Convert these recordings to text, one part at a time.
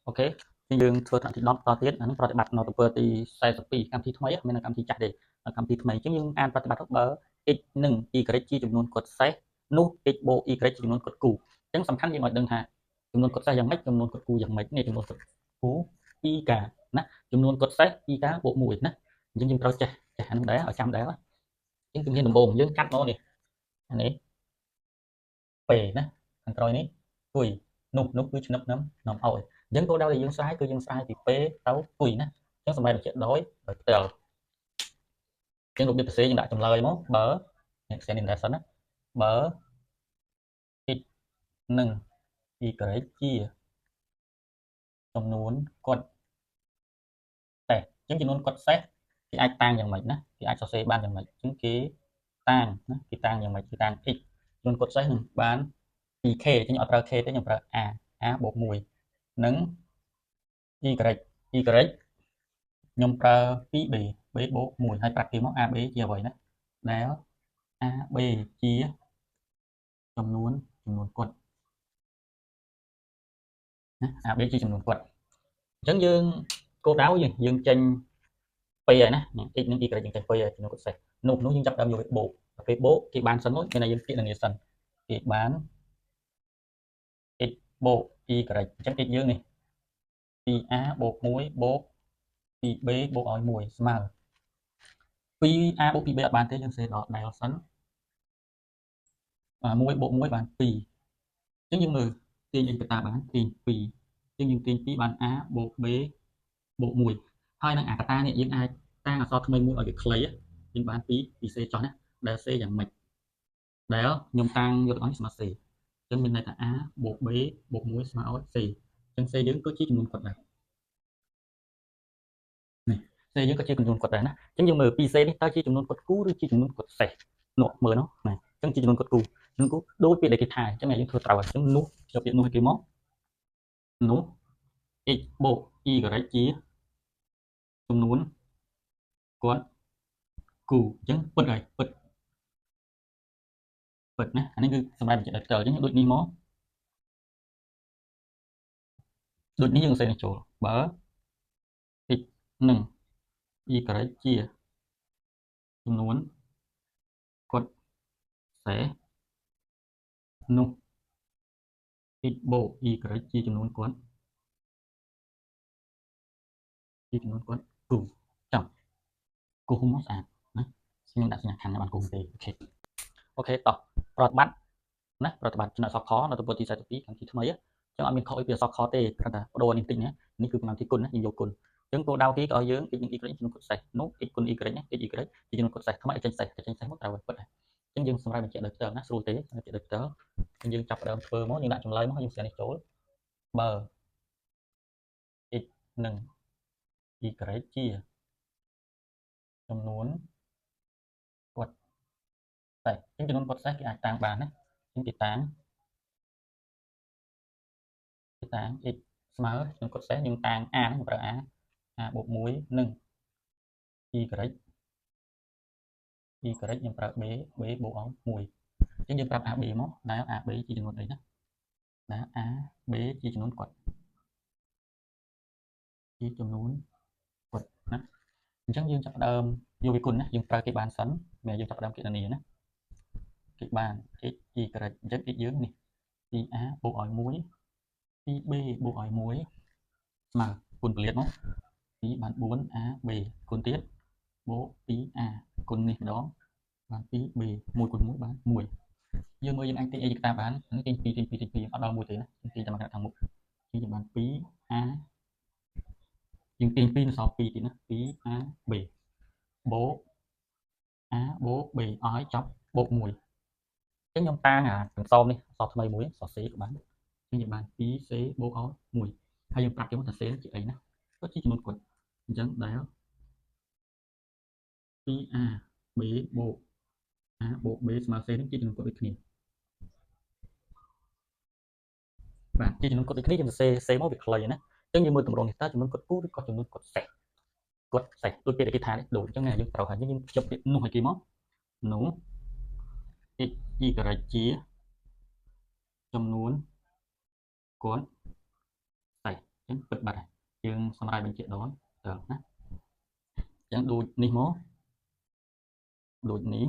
OK យើងធ្វើថ្នាក់ទី10តទៀតអានេះប្រតិបត្តិនៅទំព័រទី42កម្មវិធីថ្មីមិនមែនកម្មវិធីចាស់ទេកម្មវិធីថ្មីអញ្ចឹងយើងអានប្រតិបត្តិទៅបើ x និង y ជាចំនួនគត់សេសនោះ x បូក y ជាចំនួនគត់គូអញ្ចឹងសំខាន់យើងឲ្យដឹងថាចំនួនគត់សេសយ៉ាងម៉េចចំនួនគត់គូយ៉ាងម៉េចនេះចំនួនគត់គូ 2k ណាចំនួនគត់សេស 2k បូក1ណាអញ្ចឹងយើងត្រូវចេះចេះអានោះដែរឲ្យចាំដែរអញ្ចឹងជំហានដំបូងយើងកាត់មកនេះអានេះ p ណាខាងក្រោយនេះគុយនោះនោះគឺឆ្នឹបនឹងនាំឲ្យអញ្ចឹងគោលដៅដែលយើងស្រាយគឺយើងស្រាយពី p ទៅគុយណាអញ្ចឹងសម្រាប់បញ្ជាក់ដោយដោយផ្ទាល់អញ្ចឹងរបៀបសរសេរយើងដាក់ចម្លើយមកបើនេះផ្សេងនេះដែរសិនណាបើ x និង y ជាចំនួនគត់សេសអញ្ចឹងចំនួនគត់សេសគេអាចតាំងយ៉ាងម៉េចណាគេអាចសរសេរបានយ៉ាងម៉េចអញ្ចឹងគេតាំងណាគេតាំងយ៉ាងម៉េចគេតាំង x ចំនួនគត់សេសនឹងបាន 2k អញ្ចឹងអត់ប្រើ k ទេខ្ញុំប្រើ a a បូក1និង y y ខ្ញុំប្រើ 2b b បូក1ហើយប្រាប់គេមក ab ជាអ្វីណាដែល ab ជាចំនួនចំនួនគត់ណា ab ជាចំនួនគត់អញ្ចឹងយើងគោលដៅយើងយើងចេញ p ហើយណា x និង y យើងចេញ p ហើយចំនួនគត់សេសនោះនោះយើងចាប់ដើមយកវាបូកដល់ពេលបូកគេបានសិនមកមានតែយើងគណនាសិនគេបាន x បូក y អញ្ចឹង x យើងនេះ 2a បូក1បូក 2b បូកឲ្យ1ស្មើ 2a បូក 2b អត់បានទេយើងសេដល់ដែលសិន1បូក1បាន2អញ្ចឹងយើងមើលទាញអីកតាបានទាញ2អញ្ចឹងយើងទាញ2បាន a បូក b បូក1ហើយនឹងអាកតានេះយើងអាចតាំងអក្សរថ្មីមួយឲ្យវាខ្លីយើងបាន2ពី c ចុះណាដែល c យ៉ាងម៉េចដែលខ្ញុំតាំងយកទាំងអស់នេះស្មើ c អញ្ចឹងមានន័យថា a បូក b បូក1ស្មើឲ្យ c អញ្ចឹង c យើងគឺជាចំនួនគត់ដែរនេះ c យើងក៏ជាចំនួនគត់ដែរណាអញ្ចឹងយើងមើល 2c នេះតើជាចំនួនគត់គូឬជាចំនួនគត់សេសនោះមើលនោះណាអញ្ចឹងជាចំនួនគត់គូចំនួនគូដូចពាក្យដែលគេថាអញ្ចឹងយើងធ្វើត្រូវហើយអញ្ចឹងនោះយកពាក្យនោះឲ្យគេមកនោះ x បូក y ជាចំនួនគត់គូអញ្ចឹងពិតហើយពិតពិតណាអានេះគឺសម្រាប់បញ្ជាក់ដោយផ្ទាល់អញ្ចឹងដូចនេះមកដូចនេះយើងសេនេះចូលបើ x និង y ជាចំនួនគត់សេសនោះ x បូក y ជាចំនួនគត់ជាចំនួនគត់គូចាំគូមកស្អាតណាខ្ញុំដាក់សញ្ញាខណ្ឌបានគូទេ OK OK តោះប្រតិបត្តិណាប្រតិបត្តិចំណុចអក្សរខនៅទំព័រទី42កម្មវិធីថ្មីអញ្ចឹងអត់មានខុសអីពីអក្សរខទេគ្រាន់តែបដូរនេះតិចណានេះគឺកម្មវិធីគុណណាយើងយកគុណអញ្ចឹងគោលដៅគេក៏ឲ្យយើង x និង y ចំនួនគត់សេសនោះ x គុណ y ណា x y ជាចំនួនគត់សេសថ្មីឲ្យចេញសេសចេញសេសមកត្រូវឲ្យពិតហើយអញ្ចឹងយើងសម្រាប់បញ្ជាក់ដោយផ្ទាល់ណាស្រួលទេបញ្ជាក់ដោយផ្ទាល់យើងចាប់ផ្ដើមធ្វើមកយើងដាក់ចម្លើយមកយើងស្គាល់នេះចូលបើ x និង y ជាចំនួនគត់សេសអញ្ចឹងចំនួនគត់សេសគេអាចតាំងបានណាអញ្ចឹងគេតាំងគេតាំង x ស្មើចំនួនគត់សេសយើងតាំង a ហ្នឹងប្រើ a a បូក1និង y y ខ្ញុំប្រើ b b បូកឲ្យ1អញ្ចឹងយើងប្រាប់ ab មកដែល ab ជាចំនួនអីណាដែល a b ជាចំនួនគត់ជាចំនួនគត់ណាអញ្ចឹងយើងចាប់ផ្ដើមយកវាគុណណាយើងប្រើគេបានសិនមានយើងចាប់ផ្ដើមគណនាណាគេបាន x y អញ្ចឹង x យើងនេះ 2a បូកឲ្យ1 2b បូកឲ្យ1ស្មើគុណពលាតមក2បាន 4a b គុណទៀតបូក 2a គុណនេះម្ដងបាន 2b 1គុណ1បាន1យើងមើលយើងអាចទាញអីកតាបាននេះទាញ2ទាញ2ទាញ2អត់ដល់1ទេណាទាញតែមកខាងមុខទាញបាន 2a យើងទាញ2នៅសល់2ទៀតណា 2a b បូក a បូក b ឲ្យចប់បូក1អញ្ចឹងខ្ញុំតាំងអាកន្សោមនេះអក្សរថ្មីមួយអក្សរ c ក៏បានអញ្ចឹងយើងបាន 2c បូកឲ្យ1ហើយយើងប្រាប់គេមកថា c ជាអីណាក៏ជាចំនួនគត់អញ្ចឹងដែល 2a b បូក a បូក b ស្មើ c នេះជាចំនួនគត់ដូចគ្នាបាទជាចំនួនគត់ដូចគ្នាយើងសរសេរ c មកវាខ្លីណាអញ្ចឹងយើងមើលទម្រង់នេះតើចំនួនគត់គូឬក៏ចំនួនគត់សេសគត់សេសដូចពាក្យដែលគេថានេះដូចអញ្ចឹងយើងត្រូវហើយយើងភ្ជាប់ពាក្យនោះឲ្យគេមកនោះ x y ជាចំនួនគត់សេស អញ្ចឹងពិតបាត់ហើយយើងសម្រាយបញ្ជាក់ដល់ទៅណាអញ្ចឹងដូចនេះមកដូចនេះ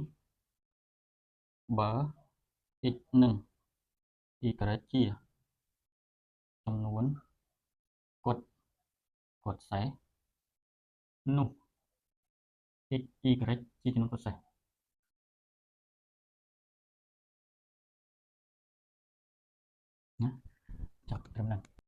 បើ x និង y ជាចំនួនគត់សេសនោះ x y ជាចំនួនគត់សេសណាចាប់ត្រឹមហ្នឹង។